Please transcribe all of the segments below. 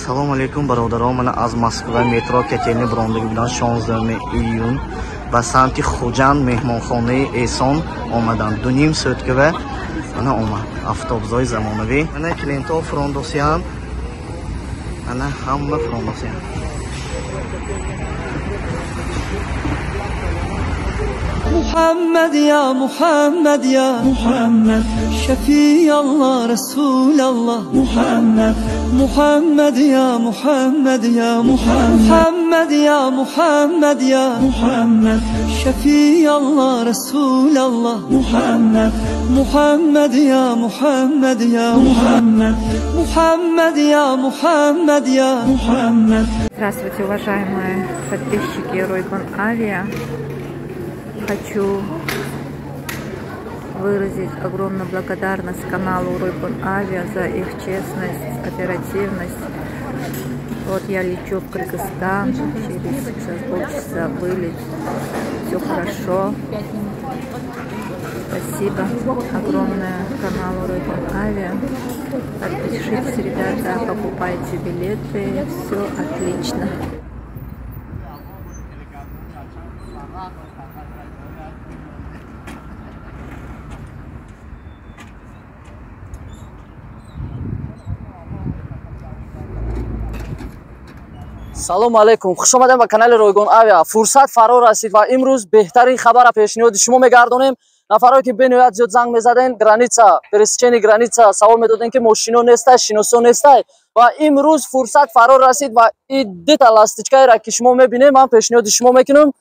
Ассалому алайкум бародарон, ман аз Москва метро Котельный бурондагӣ будам 16 июн ба самти Хуҷанд меҳмонхонаи Эсон омадам. 2,5 сутка мана омад автобусҳои замонавӣ. Мана клиентҳо фурондосиянд, ана ҳама фурондосиянд. محمد يا محمد يا محمد شفيع الله رسول الله محمد محمد يا محمد يا محمد محمد يا محمد يا محمد شفيع الله رسول الله محمد محمد يا محمد يا محمد محمد يا محمد يا محمد. Здравствуйте, уважаемые подписчики Ройгон Авиа. Хочу выразить огромную благодарность каналу Ройгон Авиа за их честность, оперативность. Вот я лечу в Кыргызстан, через сейчас полчаса вылет. Все хорошо. Спасибо огромное каналу Ройгон Авиа. Подпишитесь, ребята, покупайте билеты. Все отлично. Салом алейкум, хуш омадем ба канали Ройгон Авиа. Фурсат фаро расид ва имрӯз беҳтарин хабарро пешниҳоди шумо мегардонем. Нафарое ки бениҳоят зиёд занг мезаден, граница, пересечение граница савол медоден ки мошино нестай, шиносо нестай. Ва имрӯз фурсат фаро расид ва и дита ластичкаеро ки шумо мебинем, ман пешниҳоди шумо мекунам.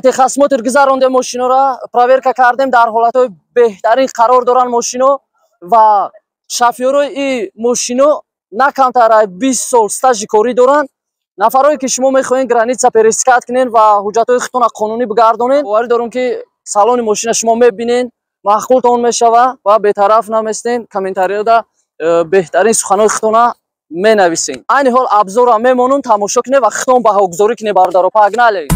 Техосмотр гузарондем мошинора, проверка кардем, дар ҳолатҳои беҳтарин қарор доранд мошино ва шофёрои и мошино на камтар аз 20 сол стажи корӣ доранд. Нафарое ки шумо мехоҳед граница пересекать кунед ва ҳуҷҷатҳои худтонро қонунӣ бигардонед, боварӣ дорам ки салони мошина шумо мебинед, маъқултон мешава ва бетараф наместен, комментарияда беҳтарин суханои худтонро менависед. Айни ҳол абзорро мемонам, тамошо кунед ва худтон баҳогузорӣ кунед, бародаро. Погнали!